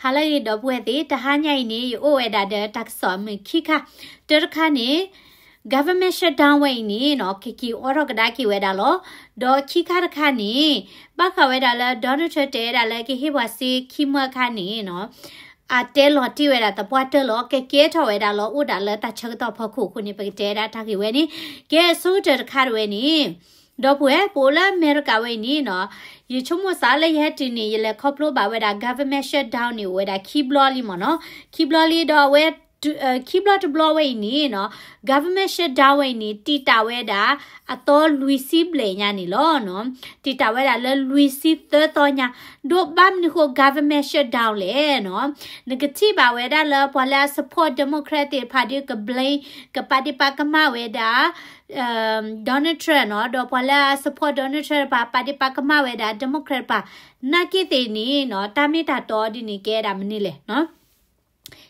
ဟါလၢအဂ့ၤ ဒီပုၢ်ဝဲၢ်သ့ၣ်, တဟါညါအံၤန့ၣ် ယအိၣ်ဝဲဒၣ်ဒီးတၢ်ကစီၣ်အမုာ်ခံခါ, တၢတခါန့ၣ် government shutdown ဝဲအံၤန့ၣ်နီၤ ကက့ၤအိးထီၣ်ကဒါက့ၤဝဲဒၣ်လီၤ. ဒီးခံခါတခါန့ၣ် ဘၣ်ဃးဝဲဒၣ်လၢ Donald Trump တဲဝဲဒၣ်လၢကဟ့ၣ်ပှၤစ့ခံမၢအခါန့ၣ်နီၤ အတဲလီၤတ့ၢ်ဝဲဒၣ်သပှၢ်တၢၢ်လီၤ, ကကဲထီၣ်ဝဲဒၣ်လီၤ အိၣ်ဒၣ်လၢတၢ်ဆၢကတီၢ်ဖီခိၣ်အဃိန့ၣ် ပကတဲဝဲဒၣ်တၢ်ဂ့ၢ်ဝဲန့ၣ်, ကဲအဆိကတၢၢ်တခါတဝဲန့ၣ် ဒီပုၢ်ဝဲၢ် ပအိၣ်လၢအမဲရကၤဝဲအံၤန့ၣ်နီၤ, ယဆိကမိၣ်သးလၢယဟဲတုၤန့ၣ် ယလဲၤခီဖျိဘၣ်ဝဲဒၣ် government shutdown န့ၣ် အိၣ်ဝဲဒၣ်ခံဘျီလံမ့ၢ်နီၤ, ခံဘျီလံဒီးအဝဲ ခံဘျီတဘျီဝဲအံၤန့ၣ်နီၤ government shutdown ဝဲအံၤန့ၣ် တံာ်တာ်ဝဲဒၣ် အသီလွံၢ်ဆံဘျဲၣ်ညါန့ၣ်လီၤနီၤ, တံာ်တာ်ဝဲဒၣ်လၢလွံၢ်ဆံသၢသီညါ, ဒီးဘၣ်မနုၤဃိ government shutdown လဲၣ်နီၤ, နကထံၣ်ဘၣ်ဝဲဒၣ်လၢပှၤလၢအ support Democrat သ့ၣ်တဖၣ်ဒီး က blame ကပာ်ဒ့ၣ်ပာ်ကမၣ်ဝဲဒၣ် Donald Trump နီၤ, ဒီးပှၤလၢအ support Donald Trump တဖၣ် ပာ်ဒ့ၣ်ပာ်ကမၣ်ဝဲဒၣ် Democrat တဖၣ်, နာ်က့သ့ၣ်န့ၣ်နီၤ တၢ်မ့ၢ်တၢ်တီဒ်န့ၣ်ကဲဒၣ်မနုၤလဲၣ်နီၤ.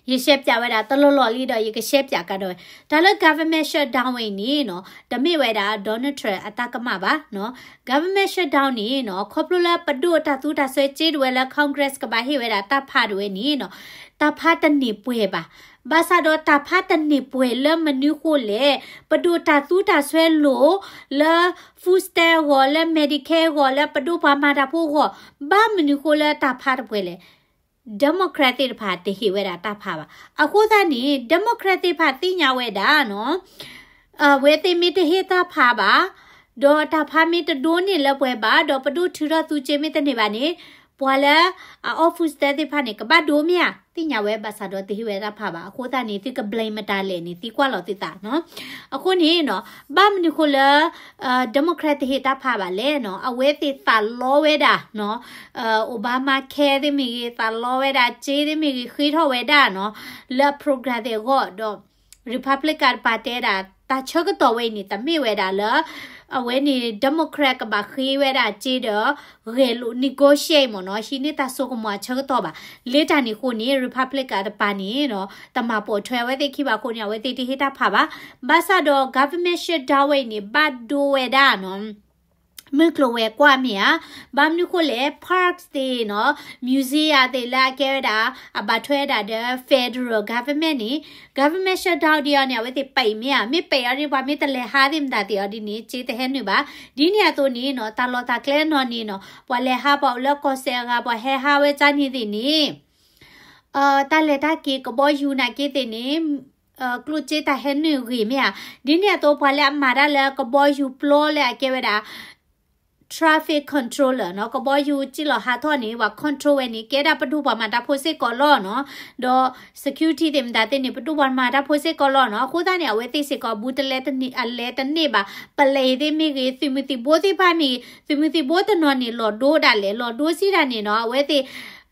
ယရှဲပၠးဝဲဒၣ်တလီၢ်လီၢ်လံဒီး ယကရှဲပၠးကဒီးဝဲ, တၢ်လၢ government shutdown ဝဲအံၤန့ၣ်နီၤ တမ့ၢ်ဝဲဒၣ် Donald Trump အတၢ်ကမၣ်ဘၣ်နီၤ, government shutdown န့ၣ်နီၤ ခီဖျိလၢပဒိၣ်တၢ်သူတၢ်စွဲက့တဝဲလၢ Congress ကဘၣ်ဟ့ၣ်ဝဲဒၣ်တၢ်ဖးတဝဲန့ၣ်နီၤ, တၢ်ဖးတန့ၢ်ပှဲၤဘၣ်, ဘၣ်ဆၣ်ဒီးတၢ်ဖးတန့ၢ်ပှဲၤလၢမနုၤဃိလဲၣ်, ပဒိၣ်တၢ်သူတၢ်စွဲလိာ်လၢ food stamp အဂီၢ် လၢ Medicare အဂီၢ် လၢပဒိၣ်ပှၤမၤတၢ်ဖိအဂီၢ်, ဘၣ်မနုၤဃိလၢတၢ်ဖးတပှဲၤလဲၣ် Democrat သ့ၣ်တဖၣ်တဟ့ၣ်ဝဲဒၣ်တၢ်ဖးဘၣ်. အဃိသတးန့ၣ် Democrat သ့ၣ်တဖၣ်သ့ၣ်ညါဝဲဒၣ်နီၤ, အဝဲသ့ၣ်မ့ၢ်တဟ့ၣ်တၢ်ဖးဘၣ်, ဒီးတၢ်ဖးမ့ၢ်တဒိးန့ၢ်လၢပှဲၤဘၣ်, ဒီးပဒိၣ်ထုးထီၣ်သူစ့မ့ၢ်တန့ၢ်ဘၣ်န့ၣ်, ပှၤလၢအအီၣ် food stamp သ့ၣ်တဖၣ်န့ၣ် ကဘၣ်ဒိမ့ၢ်ဧါ, သ့ၣ်ညါဝဲဘၣ်ဆၣ်ဒီးတဟ့ၣ်ဝဲတၢ်ဖးဘၣ်. အဃိသတးန့ၣ် သုက blame မတၤလဲၣ်န့ၣ် သံကွၢ်လီၤသုသးနီၤ. အဃိန့ၣ်နီၤ ဘၣ်မနုၤဃိလၢ Democrat တဟ့ၣ်တၢ်ဖးဘၣ်လဲၣ်နီၤ, အဝဲသ့ၣ်သးလီဝဲဒၣ်နီၤ, Obamacare သ့ၣ်မ့ၢ်ဂ့ၤ, သးလီဝဲဒၣ်စ့သ့ၣ်မ့ၢ်ဂ့ၤ, ဃ့ထီၣ်ဝဲဒၣ်နီၤ လၢအ program သ့ၣ်အဂီၢ်ဒီး Republican တပၤတဲဒၣ် တၢ်ဆၢကတီၢ်ဝဲအံၤန့ၣ် တမ့ၢ်ဝဲဒၣ်လၢ အဝဲန့ၣ် Democrat ကဘၣ်ဃ့ဝဲဒၣ်စ့ဒီး ဂဲၤလိာ် negotiate မ့ၢ်နီၤ, ဟံးန့ၢ်တၢ်စိကမီၤအဆၢကတီၢ်ဘၣ်. လၢတၢ်န့ၣ်အဃိန့ၣ် Republican တပၤန့ၣ်နီၤ တမၤပိာ်ထွဲအဝဲသ့ၣ်ခံဘၣ်အဃိန့ၣ် အဝဲသ့ၣ်တဟ့ၣ်တၢ်ဖးဘၣ်. ဘၣ်ဆၣ်ဒီး government shutdown ဝဲအံၤန့ၣ် ဘၣ်ဒိဝဲဒၣ်နီၤ မုၢ်ကျိၤဝဲၤကွာ်မ့ၢ်ဧါ, ဘၣ်မနုၤဃိလဲၣ် park သ့ၣ်နီၤ, museum သ့ၣ်လၢအကဲဝဲဒၣ် အဘၣ်ထွဲဒၣ်ဒီး federal government န့ၣ် government shutdown ဒ်အံၤန့ၣ် အဝဲသ့ၣ်ပံးမ့ၢ်ဧါ, မ့ၢ်ပံးအီၤန့ၣ် ပှၤမ့ၢ်တလဲၤဟးသ့ၣ်မတၤသ့ၣ်အီၤဒ်န့ၣ် စ့တဟဲနုာ်ဘၣ်. ဒ်န့ၣ်အသိးန့ၣ်နီၤ တၢ်လီၢ်တၢ်ကျဲနီၢ်န့ၣ်နီၤ ပှၤလဲၤဟးပှၤအိၣ်လၢကီၢ်စဲၣ်အဂၤ ပှၤဟဲဟးဝဲကၢ်န့ၣ်သ့ၣ်န့ၣ် တၢ်လဲၤတၢ်က့ၤကဘီယူၤနာ်က့သ့ၣ်န့ၣ် ကျိၣ်စ့တၢ်ဟဲနုာ်ဂ့ၤမ့ၢ်ဧါ. ဒ်န့ၣ်အသိး ပှၤလၢအမၤတၢ်လၢကဘီယူၤပျီလၢအကဲဝဲဒၣ် traffic controller နီၤ, ကဘီယူၤစံၣ်လီၤဟးထီၣ်န့ၣ် ပှၤ control ဝဲန့ၣ် ကဲဒၣ်ပဒိၣ်ပှၤမၤတၢ်ဖိစ့ၢ်ကီးလီၤနီၤ. ဒီး security သ့ၣ်မတၤသ့ၣ်န့ၣ် ပဒိၣ်ပှၤမၤတၢ်ဖိစ့ၢ်ကီးလီၤနီၤ. အဃိသတးန့ၣ် အဝဲသ့ၣ်စ့ၢ်ကီး ဘူးတလဲတန့ၢ် အလဲၤတန့ၢ်ဘၣ်. ပလဲၤသ့ၣ်မ့ၢ်ဂ့ၤ သုးမုၢ်သံၣ်ဘိသ့ၣ်တဖၣ်မ့ၢ်ဂ့ၤ သုးမုၢ်သံၣ်ဘိတနီၤန့ၣ် လီၤဒိဒၣ်လဲာ် လီၤဒိစံးဒၣ်န့ၣ်နီၤ အဝဲသ့ၣ်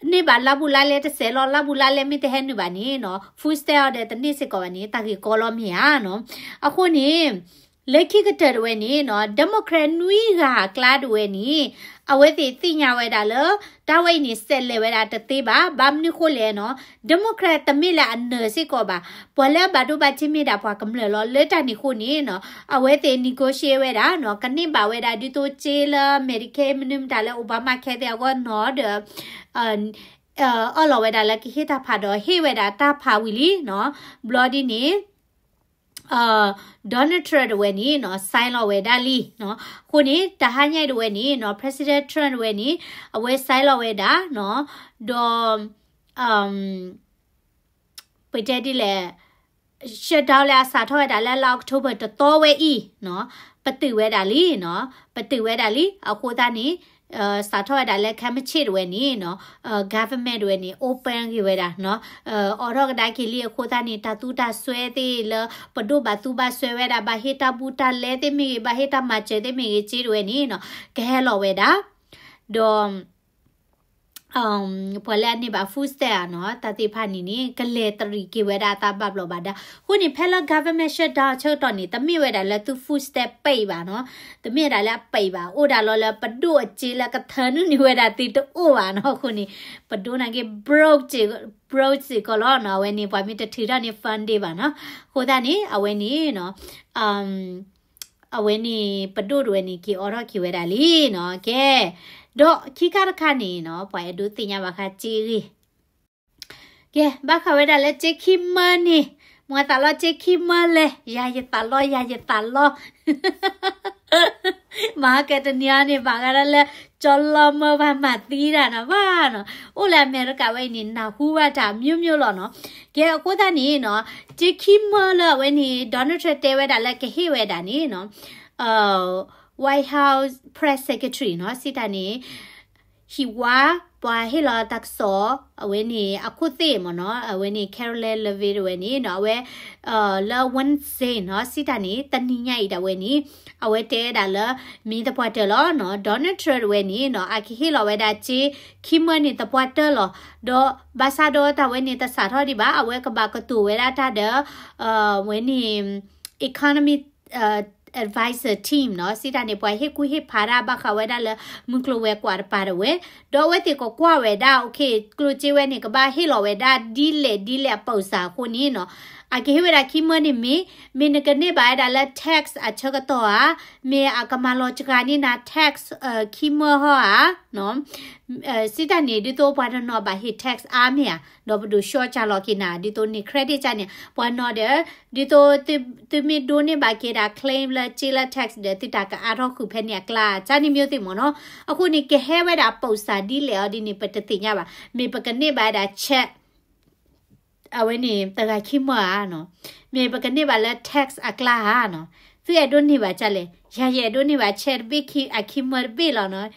န့ၢ်ဘၣ်လါဘူးလါလဲတစဲးလီၤ လါဘူးလါလဲမ့ၢ်တဟဲနုာ်ဘၣ်န့ၣ်နီၤ food stamp အီၤဒီးတန့ၢ်စ့ၢ်ကီးဘၣ်န့ၣ် တၢ်ဂ့ၢ်ကီလီၤမ့ၢ်ဧါနီၤ. အဃိန့ၣ် လၢခံကတၢၢ်တဝဲန့ၣ်နီၤ Democrat နွံဂၤအကျါတဝဲန့ၣ် အဝဲသ့ၣ်သ့ၣ်ညါဝဲဒၣ်လၢ တၢ်ဝဲအံၤန့ၣ် စဲးလဲၤဝဲဒၣ်တသ့ဘၣ်. ဘၣ်မနုၤဃိလဲၣ်နီၤ Democrat တမ့ၢ်လၢအနၢၤစ့ၢ်ကီးဘၣ်. ပှၤလၢအဘၣ်ဒိဘၣ်ထံးမ့ၢ်ဒၣ်ပှၤကမျၢၢ်လီၤ. လၢတၢ်န့ၣ်အဃိန့ၣ်နီၤ အဝဲသ့ၣ် negotiate ဝဲဒၣ်နီၤ ကန့ၢ်ဘၣ်ဝဲဒၣ်ဒ်သိးစ့လၢ Medicaid မနုၤမတၤလၢ Obamacare သ့ၣ်အဂီၢ်နီၤဒီး အၢၣ်လီၤဝဲဒၣ်လၢကဟ့ၣ်တၢ်ဖးဒီး ဟ့ၣ်ဝဲဒၣ်တၢ်ဖးဝံၤလံနီၤ. ဘျီဒ်န့ၣ် Donald Trump တဝဲန့ၣ်နီၤ sign လီၤဝဲဒၣ်လံနီၤ. အဃိန့ၣ် တဟါညါအံၤတဝဲန့ၣ်နီၤ President Trump တဝဲန့ၣ် အဝဲ sign လီၤဝဲဒၣ်နီၤ. ဒီး ပတဲဒ်လဲၣ် shutdown လၢအစးထီၣ်ဝဲဒၣ်လၢလါ October တသီဝဲအံၤနီၤ ပတုာ်ဝဲဒၣ်လံနီၤ ပတုာ်ဝဲဒၣ်လံ. အဃိသတးန့ၣ် စးထီၣ်ဝဲဒၣ်လၢခဲမု�ၢ်ဆ့ၣ်တဝဲန့ၣ်နီၤ government တဝဲန့ၣ် open ဂ့ၤဝဲဒၣ်နီၤ အိးထီၣ်ကဒါက့ၤလံ. အဃိသတးန့ၣ် တၢ်သူတၢ်စွဲသ့ၣ်လၢ ပဒိၣ်ဘၣ်သူဘၣ်စွဲဝဲဒၣ် ဘၣ်ဟ့ၣ်တၢ်ဘူးတၢ်လဲသ့ၣ်မ့ၢ်ဂ့ၤ ဘၣ်ဟ့ၣ်တၢ်မၤစၢၤသ့ၣ်မ့ၢ်ဂ့ၤ စ့တဝဲန့ၣ်နီၤ ကဟဲလီၤဝဲဒၣ် ဒီး ပှၤလၢအန့ၢ်ဘၣ် food stamp ဧါနီၤ တၢ်သ့ၣ်တဖၣ်န့ၣ်န့ၣ် ကလဲၤတရံးက့ၤဝဲဒၣ်အသးဘၣ်ဘျီးဘၣ်ဒါ. အဃိန့ၣ် ဖဲလၢ government shutdown အဆၢကတီၢ်န့ၣ် တမ့ၢ်ဝဲဒၣ်လၢသု food stamp ပံးဘၣ်နီၤ တမ့ၢ်ဝဲဒၣ်လၢအပံးဘၣ် အိၣ်ဒၣ်လီၤလၢပဒိၣ်အစ့လၢကထၢနုာ်န့ၢ်ဝဲဒၣ်သုတအိၣ်ဘၣ်နီၤ. အဃိန့ၣ် ပဒိၣ်နာ်က့ broke စ့ၢ်ကီးလီၤနီၤ အဝဲန့ၣ် ပှၤမ့ၢ်တထုးထီၣ်န့ၢ် fund ဘၣ်နီၤ. အဃိသတးန့ၣ် အဝဲန့ၣ်နီၤ အဝဲန့ၣ် ပဒိၣ်တဝဲန့ၣ် က့ၤအိးထီၣ်က့ၤဝဲဒၣ်လံနီၤ. ကဲ ဒီးခံခါတခါန့ၣ်နီၤ ပှၤအဲၣ်ဒိးသ့ၣ်ညါဘၣ်ဃးစ့အဂ့ၢ် ကဲ ဘၣ်ဃးဝဲဒၣ်လၢကၠ့ခံမၢန့ၣ်, မၤသးလီကၠ့ခံမၢလဲၣ်, ယၤယသးလီ ယၤယသးလီ. မၤကတနံၤအံၤန့ၣ် မၤကဒါလၢ ကၠီလီမၢဘၣ်မၤသံတၢ်နီၤဘၣ်နီၤ. အိၣ်လၢအမဲရကၤဝဲအံၤန့ၣ် နၢ်ဟူဘၣ်တၢ် မျိုးမျိုး လီၤနီၤ. ကဲ အဃိသတးန့ၣ်နီၤ, ကၠ့ခံမၢလၢအဝဲန့ၣ် Donald Trump တဲဝဲဒၣ်လၢကဟ့ၣ်ဝဲဒၣ်န့ၣ်နီၤ, White House Press Secretary နီၤ စံးတၢ်န့ၣ် ဟံၣ်ဝါ ပှၤဟ့ၣ်လီၤတၢ်ကစီၣ် အဝဲန့ၣ် အခိၣ်သ့ၣ်မ့ၢ်နီၤ, အဝဲန့ၣ် Karoline Leavitt တဝဲန့ၣ်နီၤ, အဝဲ လၢ Wednesday နီၤ စံးတၢ်န့ၣ် တနံၤညါအံၤဒၣ်ဝဲန့ၣ် အဝဲတဲဒၣ်လၢ မ့ၢ်သပှၢ်တၢၢ်လီၤနီၤ, Donald Trump တဝဲန့ၣ်နီၤ အကဟ့ၣ်လီၤဝဲဒၣ်ကၠ့ခံမၢန့ၣ်သပှၢ်တၢၢ်လီၤ. ဒီးဘၣ်ဆၣ်ဒီးတၢ်ဝဲန့ၣ်တစးထီၣ်ဒံးဘၣ်, အဝဲကဘၣ်ကတိၤဝဲဒၣ်တၢ်ဒီး ဝဲန့ၣ် economy advisor team နီၤ, စံးတၢ်န့ၣ် ပှၤဟ့ၣ်ကူၣ်ဟ့ၣ်ဖးတၢ်ဘၣ်ဃးဝဲဒၣ်လၢ မုၢ်ကျိၤဝဲၤကွာ်တပၤတဝဲ, ဒီးအဝဲသ့ၣ်ကကွၢ်ဝဲဒၣ် okay ကျိၣ်စ့ဝဲန့ၣ် ကဘၣ်ဟ့ၣ်လီၤဝဲဒၣ်ဒ်လဲၣ်ဒ်လဲၣ်အပူၤစၢ်အဃိန့ၣ်နီၤ, အကဟ့ၣ်ဝဲဒၣ်ခံမၢန့ၣ်မ့ၢ်, မ့ၢ်နကန့ၢ်ဘၣ်ဝဲဒၣ်လၢ tax အဆၢကတီၢ်ဧါ, မ့ၢ်အကမၤလီၤစှၤန့ၢ်နၤ tax ခံမၢဟီဧါ စံးတၢ်န့ၣ် ဒ်သိးပှၤတနီၤဘၣ်ဟ့ၣ် tax အါမ့ၢ်ဧါ, ဒီးပဒိၣ်ဆှီကၢ်လီၤက့ၤနၤ ဒ်သိးန့ၢ် credit ကၢ်န့ၣ် ပှၤနီၤဒီး ဒ်သိး သုမ့ၢ်ဒိးန့ၢ်ဘၣ်က့ၤဒၣ် claim လၢကၠ့လၢ tax ဒီး သုတၢ်ကအါထီၣ်ဃုာ်ဖဲန့ၣ်အကျါ ကၢ်န့ၣ် မျိုး သ့ၣ်မ့ၢ်နီၤ. အဃိန့ၣ် ကဟဲဝဲဒၣ်အပူၤစၢ်ဒ်လဲၣ်အီၤဒ်န့ၣ် ပတသ့ၣ်ညါဘၣ်. မ့ၢ်ပကန့ၢ်ဘၣ်ဝဲဒၣ် check အဝဲန့ၣ် တဂၤခံမၢဧါနီၤ, မ့ၢ်ပကန့ၢ်ဘၣ်လၢ tax အကျါဧါနီၤ, သုအဲၣ်ဒိးန့ၢ်ဘၣ်ကၢ်လဲၣ်. ယၤယအဲၣ်ဒိးန့ၢ်ဘၣ် check တဘ့ၣ်ခံ အခံမၢတဘ့ၣ်လီၤနီၤ.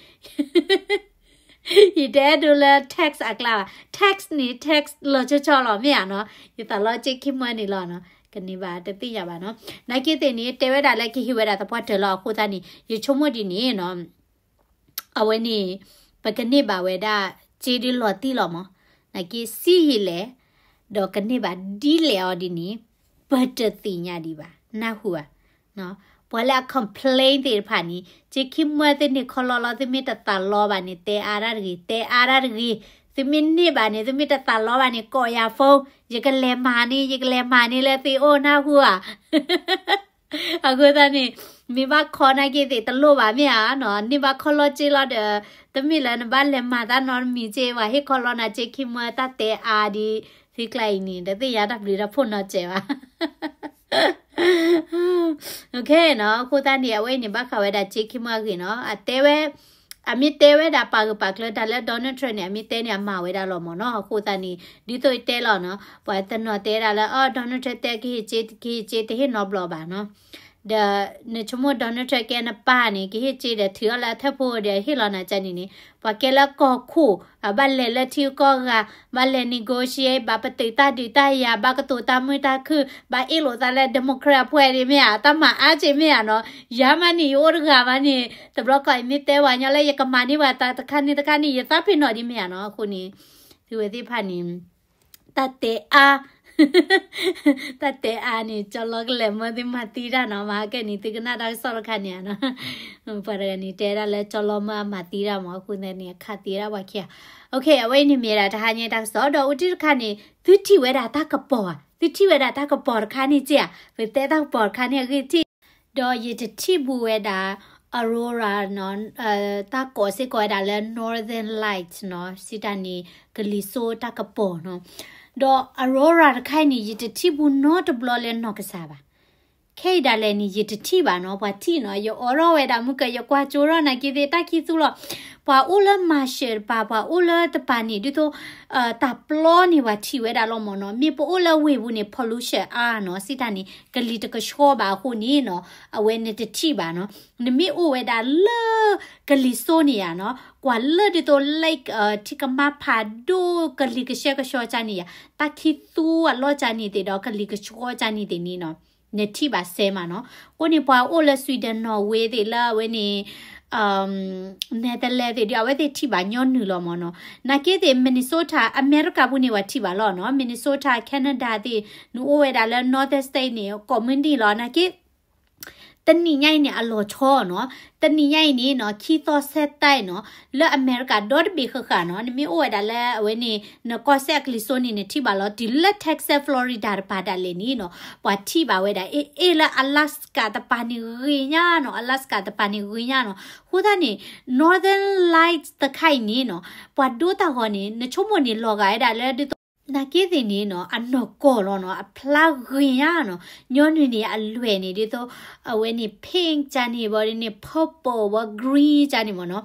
ယတအဲၣ်ဒိးလၢ tax အကျါဘၣ်. Tax န့ၣ် tax လီၤဆီဆီလီၤ မ့ၢ်ဧါနီၤ. ယသးလီကၠ့ခံမၢန့ၣ်လီၤနီၤ. ကန့ၢ်ဘၣ်တသ့ၣ်ညါဘၣ်နီၤ. နာ်က့သ့ၣ်န့ၣ် တဲဝဲဒၣ်လၢကဟ့ၣ်ဝဲဒၣ်သပှၢ်တၢၢ်လီၤအဃိသတးန့ၣ် ယဆိကမိၣ်ဒ်န့ၣ်နီၤ အဝဲန့ၣ် ပကန့ၢ်ဘၣ်ဝဲဒၣ် ကၠ့ဒုးလီၤတံၢ်လီၤမး, နာ်က့စံးယံာ်လဲၣ်, ဒီးကန့ၢ်ဘၣ်ဒ်လဲၣ်အီၤဒ်န့ၣ် ပတသ့ၣ်ညါဒံးဘၣ်, နၢ်ဟူဧါ. ပှၤလၢအ complain သ့ၣ်တဖၣ်န့ၣ် ကၠ့ခံမၢသုန့ၢ်ခီလီလီၤ သုမ့ၢ်တသးလီဘၣ်န့ၣ် တဲအါတၢ်တဂ့ၤ, တဲအါတၢ်တဂ့ၤ. သုမ့ၢ်န့ၢ်ဘၣ်န့ၣ် သုမ့ၢ်တသးလီဘၣ်န့ၣ် ကိးယၤ phone, ယကလဲၤမၤန့ၢ် ယကလဲၤမၤန့ၢ်လၢသုအိၣ် နၢ်ဟူဧါ. အဃိသတးန့ၣ် မ့ၢ်ဘၣ်ခီနာ်က့သ့ၣ်တလိၣ်ဘၣ်မ့ၢ်ဧါနီၤ, န့ၢ်ဘၣ်ခီလီကၠ့လီၤဒီး တမ့ၢ်လၢနဘၣ်လဲၤမၤတၢ်နီတမံၤကၠ့ ပှၤဟ့ၣ်ခီလီနၤကၠ့ခံမၢတၢ်တဲအါဒ် သုကျါအံၤန့ၣ် တသ့ၣ်ညါတၢ်ဘျုးတၢ်ဖှိၣ်နီတစဲးဘၣ်. အဃိသတးန့ၣ် အဝဲအံၤန့ၣ် ဘၣ်ဃးဝဲဒၣ်ကၠ့ခံမၢအဂ့ၢ်နီၤ, အတဲဝဲ အမ့ၢ်တဲဝဲဒၣ်ပာ်ဂၢၢ်ပာ်ကျၢၤတၢ်လၢ Donald Trump န့ၣ် အမ့ၢ်တဲန့ၣ် အမၤဝဲဒၣ်လီၤမ့ၢ်နီၤ. အဃိသတးန့ၣ် ဒ်သိးတဲလီၤနီၤ, ပှၤတနီၤတဲဒၣ်လၢ အ Donald Trump တဲကဟ့ၣ်ကၠ့ ကဟ့ၣ်ကၠ့တဟ့ၣ်နီတဘျီဘၣ်နီၤ. ဒီးနဆိကမိၣ် Donald Trump ကဲနပၢ်န့ၣ် ကဟ့ၣ်ကၠ့ဒီးထုးအီၤလၢအထၢၣ်ဖိဒီးဟ့ၣ်လီၤနၤကၠ့န့ၣ်န့ၣ် ပှၤကဲလၢကီၢ်ခိၣ် ဘၣ်လဲၤလၢထံဂုၤကီၢ်ဂၤ ဘၣ်လဲၤ negotiate ဘၣ်ပတုာ်တၢ်ဒုးတၢ်ယၤ ဘၣ်ကတိၤတၢ်မုာ်တၢ်ခုၣ် ဘၣ်အ့ၣ်လိာ်သးလၢ Democrat အဖှဲးန့ၣ်မ့ၢ်ဧါ, တၢ်မၤအါကၠ့မ့ၢ်ဧါနီၤ. ယၤမးန့ၣ် ယအိၣ်တဂၤမးန့ၣ် တဘျီကီၢ်အံၤမ့ၢ်တဲပှၤညီလၢ ယကမၤန့ၢ်ပှၤတၢ်တခါန့ၣ်တခါန့ၣ် ယသးပ့ၤနီၣ်ဒံးမ့ၢ်ဧါနီၤ. အဃိန့ၣ် သုဝဲသ့ၣ်တဖၣ်န့ၣ် တၢ်တဲအါ တၢ်တဲအါန့ၣ် ကၠီလီကလဲာ်မၢသုမၤသံတၢ်နီၤ, မၤကဲန့ၣ် သုကနၣ်တၢ်ကစီၣ်တခါန့ၣ်နီၤ. ပှၤတဂၤန့ၣ် တဲဒၣ်လၢကၠီလီမၢအမၤသံတၢ်မး အဃိသတးန့ၣ် အခးသံဒၣ်ပှၤခံဂၤ. Okay အဝဲအံၤန့ၣ်မ့ၢ်ဒၣ်တဟါညါတၢ်ကစီၣ် ဒီးအိၣ်တ့ၢ်တခါန့ၣ် သုထံၣ်ဝဲဒၣ်တၢ်ကပီၤဧါ, သုထံၣ်ဝဲဒၣ်တၢ်ကပီၤတခါန့ၣ်ကၠ့ဧါ, ပတဲတၢ်ကပီၤတခါန့ၣ်အဂ့ၢ်ထံၣ် ဒီးယတထံၣ်ဘူးဝဲဒၣ် Aurora နီၤ, တၢ်ကိးစ့ၢ်ကီးဝဲဒၣ်လၢ Northern Light နီၤ, စံးတၢ်န့ၣ် ကလံၤစိတၢ်ကပီၤနီၤ. ဒီး Aurora တခါအံၤန့ၣ် ယတထံၣ်ဘူးနီတဘျီလၢနီၢ်ကစၢ်ဘၣ်. ခဲအံၤဒၣ်လဲာ်န့ၣ် ယတထံၣ်ဘၣ်နီၤ, ပှၤထံၣ်နီၤ, ယအိးထီၣ်ဝဲဒၣ်မုၢ်ကၢၤ ယကွၢ်ကၠိထီၣ်နာ်က့သ့ၣ် တၢ်ခံသူလီၤ. ပှၤအိၣ်လၢ Marshall တပၤ ပှၤအိၣ်လၢတပၤန့ၣ် ဒ်သိး တၢ်ပျီန့ၣ် ပှၤထံၣ်ဝဲဒၣ်လီၤမ့ၢ်နီၤ. မ့ၢ်ပအိၣ်လၢဝ့ၢ်ပူၤန့ၣ် pollution အါနီၤ, စံးတၢ်န့ၣ် ကလံၤတကဆှီဘၣ်အဃိန့ၣ်နီၤ, အဝဲန့ၣ်တထံၣ်ဘၣ်နီၤ. နမ့ၢ်အိၣ်ဝဲဒၣ်လၢ ကလံၤစိန့ၣ်ယါနီၤ, ကွၢ်လၢဒ်သိး lake ထံကမါဖးဒိၣ် ကလံၤကဆှဲကဆှီကၢ်န့ၣ်ယါ, တၢ်ခံသူအလီၢ်ကၢ်န့ၣ်သ့ၣ်ဒီး ကလံၤကဆှီကၢ်န့ၣ်သ့ၣ်န့ၣ်နီၤ နထံၣ်ဘၣ်စဲမးနီၤ. အဃိန့ၣ် ပှၤအိၣ်လၢ Sweden, Norway သ့ၣ်လၢအဝဲန့ၣ် Netherlands သ့ၣ်ဒီး အဝဲသ့ၣ်ထံၣ်ဘၣ်ညီနုၢ်လီၤမ့ၢ်နီၤ. နာ်က့သ့ၣ် Minnesota အမဲရကၤပူၤန့ၣ် ပှၤထံၣ်ဘၣ်လီၤနီၤ. Minnesota, Canada သ့ၣ် နအိၣ်ဝဲဒၣ်လၢ Northern State န့ၣ် ကိးမုၢ်နံၤလီၤ. နာ်က့ တနံၤညါအံၤန့ၣ် အလီၤဆီနီၤ. တနံၤညါအံၤန့ၣ်နီၤ ခံသီဆဲးသၢနီၤ လၢအမဲရကၤဒီတဘ့ၣ်ဃၣ်ဃၣ်နီၤ နမ့ၢ်အိၣ်ဝဲဒၣ်လၢအဝဲန့ၣ် နကီၢ်စဲၣ်အကလံၤစိန့ၣ် နထံၣ်ဘၣ်လီၤ. တုၤလၢ Texas, Florida တပၤဒၣ်လဲာ်န့ၣ်နီၤ ပှၤထံၣ်ဘၣ်ဝဲဒၣ် အ့ၣ် အ့ၣ် လၢ Alaska တပၤန့ၣ်ဂ့ၤညါနီၤ Alaska တပၤန့ၣ်ဂ့ၤညါနီၤ. အဃိသတးန့ၣ် Northern Lights တခါအံၤန့ၣ်နီၤ ပှၤဒိတၢ်ဂီၤန့ၣ် နဆိကမိၣ်န့ၣ် လီၤဂာ်ဝဲဒၣ်လၢဒ်သိး နာ်က့သ့ၣ်န့ၣ်နီၤ အနီၢ်ကီၢ်လီၤနီၤ အဖျါဂ့ၤညါနီၤ, ညီနုၢ်န့ၣ်အလွဲၢ်န့ၣ် ဒ်သိး အဝဲန့ၣ် pink ကန့ၣ် ဘၣ်ဒ်န့ၣ် purple ဘၣ် green ကန့ၣ်မ့ၢ်နီၤ,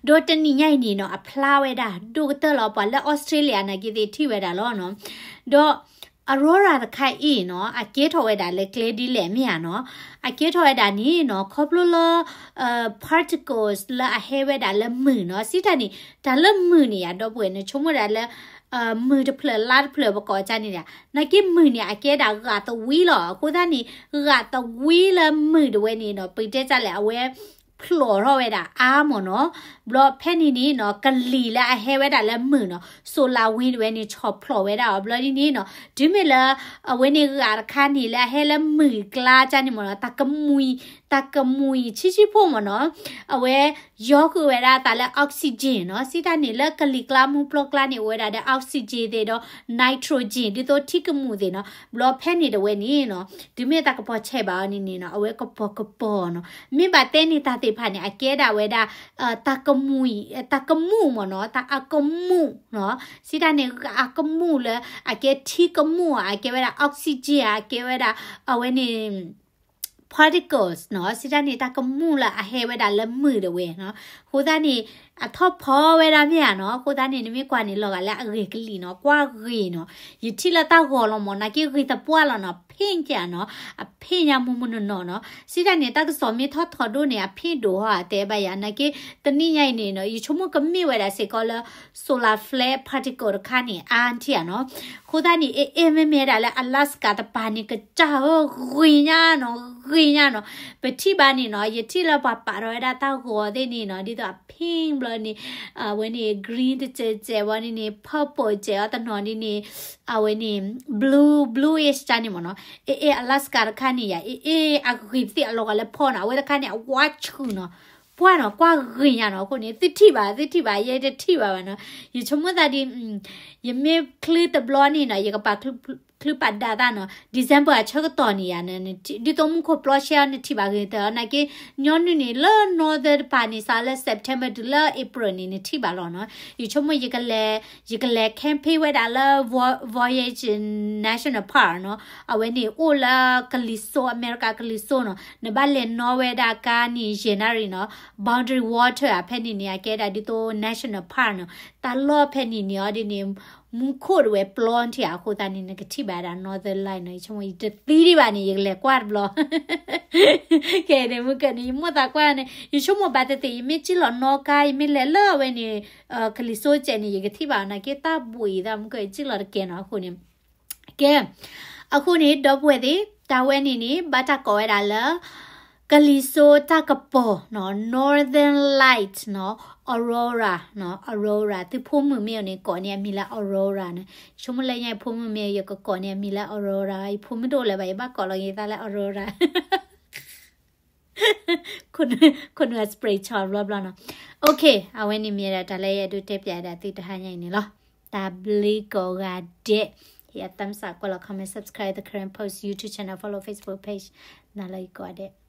ဒီးတနံၤညါအံၤန့ၣ်နီၤ အဖျါဝဲဒၣ် ဒိၣ်ကတၢၢ်လီၤ ပှၤလၢ Australia နာ်က့သ့ၣ်ထံၣ်ဝဲဒၣ်လီၤနီၤ, ဒီး Aurora တခါအံၤနီၤ အကဲထီၣ်ဝဲဒၣ်လၢကျဲဒ်လဲၣ်မ့ၢ်ဧါနီၤ, အကဲထီၣ်ဝဲဒၣ်န့ၣ်နီၤ ခီဖျိလၢ particles လၢအဟဲဝဲဒၣ်လၢမုၢ်နီၤ, စံးတၢ်န့ၣ် တၢ်လၢမုၢ်န့ၣ်ယၤ ဒီပုၢ်ဝဲၢ် နဆိကမိၣ်ဒၣ်လၢ မုၢ်တဖျၢၣ်လါတဖျၢၣ်ပကိးကန့ၣ်ဒီး နာ်က့မုၢ်န့ၣ် အကဲဒၣ်ဂာ်သဝံလီၤ, အဃိသတးန့ၣ် ဂာ်သဝံလၢမုၢ်တဝဲန့ၣ်နီၤ ပတဲတၢ်လဲၣ် အဝဲ ဖျိးထီၣ်ဝဲဒၣ်အါမ့ၢ်နီၤ, ဘျီဖဲန့ၣ်န့ၣ်နီၤ ကလံၤလၢအဟဲဝဲဒၣ်လၢမုၢ်နီၤ solar wind တဝဲန့ၣ် ဆီၣ်ဖျိးဝဲဒၣ်အီၤ ဘျီဒ်န့ၣ်နီၤ တုၤမ့ၢ်လၢ အဝဲန့ၣ်ဂာ်တခါန့ၣ် လၢအဟဲလၢမုၢ်ကျါကန့ၣ်မ့ၢ်နီၤ တၢ်ကမှံၤ တၢ်ကမှံၤဆံးဆံးဖိမ့ၢ်နီၤ အဝဲ ယီဃုာ်ဝဲဒၣ်အသးလၢ oxygen နီၤ, စံးတၢ်န့ၣ် လၢကလံၤကျါမူပျီကျါန့ၣ် အိၣ်ဝဲဒၣ်ဒီး oxygen သ့ၣ်ဒီး nitrogen ဒ်သိးထံကမူၣ်သ့ၣ်နီၤ, ဘျီဖဲန့ၣ်တဝဲန့ၣ်နီၤ တုၤမ့ၢ်တၢ်ကပီၤဆဲးဘၣ်အီၤန့ၣ်န့ၣ်နီၤ အဝဲကပီၤကပီၤနီၤ, မ့ၢ်ဘၣ်တဲန့ၣ်တၢ်သ့ၣ်တဖၣ်န့ၣ် အကဲဒၣ်ဝဲဒၣ် တၢ်ကမှံၤ တၢ်ကမူၣ်မ့ၢ်နီၤ တၢ်အကမူၣ်နီၤ, စံးတၢ်န့ၣ် အကမူၣ်လၢ အကဲထံကမူၣ် အကဲဝဲဒၣ် oxygen အကဲဝဲဒၣ် အဝဲန့ၣ် particles နီၤ, စံးတၢ်န့ၣ် တၢ်ကမူၣ်လၢအဟဲဝဲဒၣ်လၢမုၢ်တဝဲနီၤ, အဃိသတးန့ၣ် အထီၣ်ဖီဝဲဒၣ်မ့ၢ်ဧါနီၤ, အဃိသတးန့ၣ် နမ့ၢ်ကွၢ်န့ၣ် လီၤဂာ်လၢအဂ့ၤကလံၤနီၤ, ကွၢ်ဂ့ၤနီၤ, ယထံၣ်လၢတၢ်ဂီၤလီၤမ့ၢ် နာ်က့ဂ့ၤသပှၢ်လီၤနီၤ, pink နီၤ, အ pink ညါမူမူနီၢ်နီၢ်နီၤ, စံးတၢ်န့ၣ် တၢ်ကစီၣ်မ့ၢ်ထီၣ်ထီၣ်ဒိၣ်န့ၣ် အ pink ဒိၣ်ဟီ အတဲဘၣ်ယၤ, နာ်က့ တနံၤညါအံၤန့ၣ်နီၤ ယဆိကမိၣ်ကမ့ၢ်ဝဲဒၣ်စ့ၢ်ကီးလၢ solar flare particle တခါန့ၣ် အါထံၣ်ဧါနီၤ, အဃိသတးန့ၣ် အ့ၣ်အ့ၣ် မ့မ့ၢ်ဒၣ်လၢ Alaska တပၤန့ၣ် ကစၢ်ဧၢ ဂ့ၤညါနီၤ ဂ့ၤညါနီၤ, ပထံၣ်ဘၣ်န့ၣ်နီၤ ယထံၣ်လၢပှၤပာ်ထီၣ်ဝဲဒၣ်တၢ်ဂီၤသ့ၣ်န့ၣ်နီၤ ဒ်သိးအ pink ဘျီန့ၣ် အဝဲန့ၣ် green တစဲးစဲးဝဲန့ၣ်န့ၣ် purple စဲးအီၤတနီၤဒ်န့ၣ် အဝဲန့ၣ် blue bluish တၢ်န့ၣ်မ့ၢ်နီၤ, အ့ၣ်အ့ၣ် Alaska တခါန့ၣ်ယၤ အ့ၣ်အ့ၣ် အဂ့ၤသ့ၣ်အလီၤဂာ်လၢဖီနီၤ, အဝဲတခါန့ၣ် အဝါဆူၣ်နီၤ ပှၢ်နီၤ ကွၢ်ဂ့ၤညါနီၤ, အဃိန့ၣ် သုထံၣ်ဘၣ် သုထံၣ်ဘၣ် ယဲတထံၣ်ဘၣ်ဘၣ်နီၤ, ယဆိကမိၣ်သးဒ် ယမ့ၢ်ချုးတဘျီန့ၣ်နီၤ ယကပာ်ချုးပာ်ဒၣ်သးနီၤ December အဆၢကတီၢ်န့ၣ်ယၤ ဒ်သိးမူခိၣ်ပျီရှဲအီၤ နထံၣ်ဘၣ်ဂ့ၤတၢ်နီၤ, နာ်က့ ညီနုၢ်န့ၣ် လၢ northern တပၤန့ၣ် စးလၢ September တုၤလၢ April န့ၣ် နထံၣ်ဘၣ်လီၤနီၤ, ယဆိကမိၣ် ယကလဲၤ camping ဝဲဒၣ်လၢ Voyage National Park နီၤ, အဝဲန့ၣ်အိၣ်လၢကလံၤစိး အမဲရကၤကလံၤစိးနီၤ, နဘၣ်လဲၤနီၣ်ဝဲဒၣ်ကါန့ၣ် ယဲၢ်နၣ်ရံၣ်နီၤ, Boundary Water အဖဲန့ၣ်န့ၣ် အကဲဒၣ်ဒ်သိး national park နီၤ, တၢ်လီၢ်ဖဲန့ၣ်န့ၣ်အီၤဒ်န့ၣ် မူခိၣ်တဝဲပျီထံၣ်ဧါ, အဃိသတးန့ၣ် နကထံၣ်ဘၣ်ဒၣ် Northern Light နီၤ, ယဆိကမိၣ် ယတသံဒံးဘၣ်န့ၣ် ယကလဲၤကွၢ်တဘျီ ခဲန့ၣ် မုၢ်ကၢန့ၣ် ယမိၢ်သးကွၢ်န့ၣ် ယဆိကမိၣ်ဘၣ်သ့ၣ်သ့ၣ် ယမ့ၢ်စံၣ်လီၤနီၣ်ကါ ယမ့ၢ်လဲၤလၢအဝဲန့ၣ် ကလံၤစိးစဲးန့ၣ် ယကထံၣ်ဘၣ်နီၤ, က့တၢ်ဘှံးသး မုၢ်ကၢ ယစံၣ်လီၤတကဲနီၤ, အဃိန့ၣ် ကဲ အဃိန့ၣ် ဒီပုၢ်ဝဲၢ်သ့ၣ် တၢ်ဝဲန့ၣ်န့ၣ် ဘၣ်တၢ်ကိးဝဲဒၣ်လၢ ကလံၤစိးတၢ်ကပီၤနီၤ, Northern Light နီၤ, Aurora နီၤ, Aurora သုဖိမုၣ်မ့ၢ်အိၣ်န့ၣ် ကိးန့ၢ်အမံၤလၢ Aurora န့ၣ်, ယဆိကမိၣ်လၢညါယဖိမုၣ်မ့ၢ် ယကကိးန့ၢ်အမံၤလၢ Aurora, ယဖိမုၣ်တအိၣ်လၢၤဘၣ် ယဘၣ်ကိးလီၤက့ၤသးလၢ Aurora ခိၣ်နူာ် ခိၣ်နူာ်အ spray ဆီၣ်ဘျီဘျီနီၤ, OK, အဝဲန့ၣ်မ့ၢ်ဒၣ်တၢ်လၢယအဲၣ်ဒိးတဲပျးဒၣ်သုတဟါညါအံၤန့ၣ်လီၤ, တၢ်ဘျုးကိးဂၤဒဲး, ယ thumbs up ကွၢ်လီၤ comment, subscribe the Karen Post YouTube channel, follow Facebook page, နၤလၢယကိးဂၤဒဲး